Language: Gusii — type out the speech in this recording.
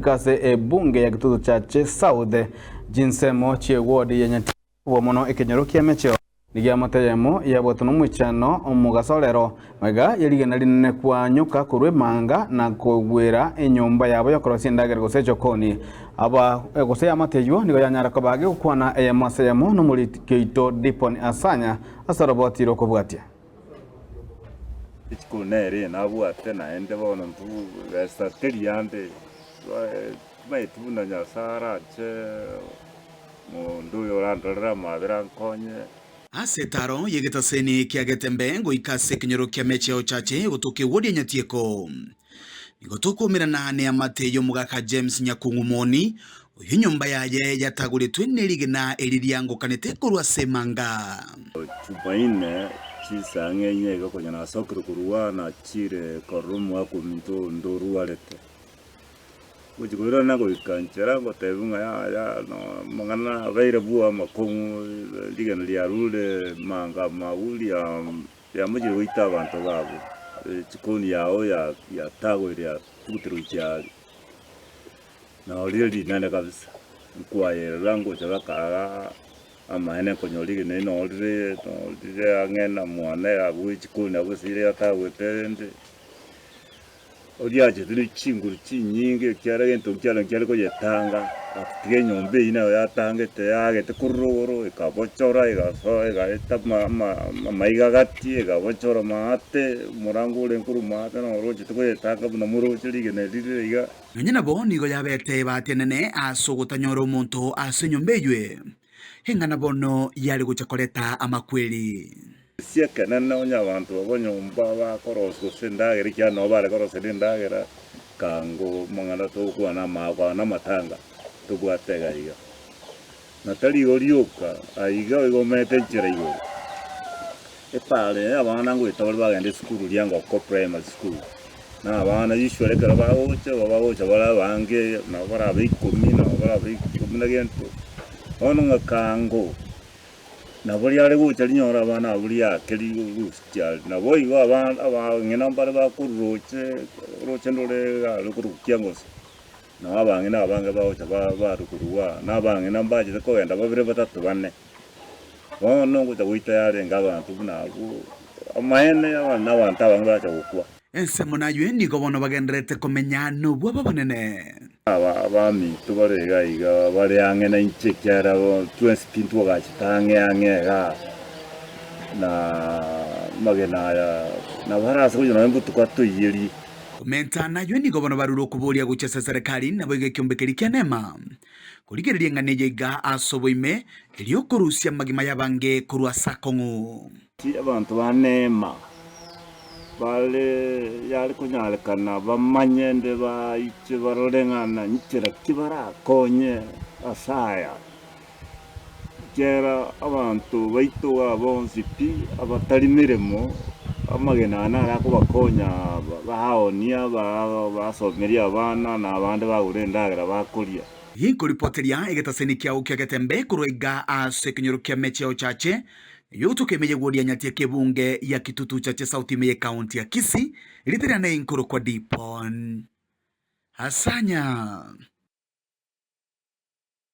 goika ase ebunge ya Kitutu Chache South, chinsemo chi'eward ya Nyatieko kobua mono ekenyoro ki'emecheo nigo eamate eyemo yabwatwa nomoichano omogasorero magega ye rigena rinene kwanyoka korwa emanga na kogwera enyomba yabo yokorosia endagera gose echokoni. Aba gose eamate eyio nigo yanyara koba gegokwana eyemo ase eyemo nomoriki oito Dipon Asanya ase oroboti rokobwatia. Rituko nere nabwate naende bono intwe besa teri ande, timanyeti buna Nyasae aranche monto oyo orandorere amabera ankonye. Ase etaro y'egetaseni kia Getembe goika ase ekenyoro kia Mecheo Chache gotoka ewodi ya Nyatieko. Nigo tokoumerana neamate y'omogaka James Nyakung'u Moni, oyio enyomba yaye yatagoretwe nerigena eri riangokanete korwa ase emanga. Chumaine chinsa ang'e inye iga konya nasokire korwa nachire korora omwaka ominto onde orwarete. Gochia koirana goika nchera ngotebiwa ng'a yaya no amang'ana abeire bwogo amakong'u rigena riarure manga maguri riamochire goita abanto babo, echikoni yao yatagoire yatuguterwe gochia aria. Nao rire rinene kabisa, nkwayerera ngocha bakaga amaene nkonyora rigena eri noo rire noo rire ang'e na mwane abwo echikoni abwo ase ere yatagwete rende. Oriachete ne chinguru chinyinge, ekiagera egento nkiare nkiare koyetanga, agatiga enyomba eyio nayo yatangete yaagete korwa rogoro, ekabochora egasoa egaeta ama ama amaiga gati, ekabochora maate, omorango orenge korwa maate noro ochete koyetanga buna moroche rigena eri rire iga. Nonya nabo nigo yabete ebahati enene ase ogotanyora omonto ase enyomba eyio, eng'ana bono yare gocha koreta amakweri. Ase ekenene onye abanto babo nyomba bakorosia gose endagera ekiagera nabo bare koroseria endagera, kango amang'ana togokwana amaakwa na amatanga tobwate iga iga. Na tari igo rioka, aiga igo omanyete enchera igoro. Epaara eye abana ngoeta bare bagenda esukuru ria Ngoko Primary School, na abana usually ekero bagocha, igo bagocha bare abange, nabo barabe ikomi, nabo barabe ikomi na gento, bono ng'a kango. Nabo riare gocha rinyore abana abwo riake rigochia naboigo abana abang'ina mbare bakorwa roche, oroche ndore iga aria rokorokwa Kiangoso, nabo abang'ina abange bagocha ba barwa korwa aa, na abang'ina mbachete kogenda babere batato bane. Bono ngocha goita yarenge abanto buna abwo, amaene abana na abanto abange baracha gokwa. Ensemo naywe nigo bono bagendererete komenya nobwoba obonene. Aba abaminto bare iga iga bare ang'e nainche, ekiagera twensi tintwagachete ang'e ang'e igaa, na amagena aya nabo arase gocha nonye mbotuko atoiyerie. Komenta naywe nigo bono barure okoboria gochia ase eserekari naboigo ekiombe keria kia Neema korigereria eng'ana eye iga ase oboime erio okorusia amagima y'abange korwa ase akong'u. Abanto ba Neema bare yare konyarekana bamanye nde baiche barore ng'a na nchera ki barakonye ase aya, ekiagera abanto baito iga bonsi pi abatari meremo, amagena aya naro akobakonya baonia, basomeria abana, na abande bagora endagera bakoria. Ginkoripoteria egetaseni kiao kia Getembe korwa iga ase ekenyoro kia Mecheo Chache, Yotoka ime y'egwori ya Nyatieko ebunge ya Kitutu Chache South ime y'ekaunti ya Kisii, rieta riane inkorokwa Dipon Asanya.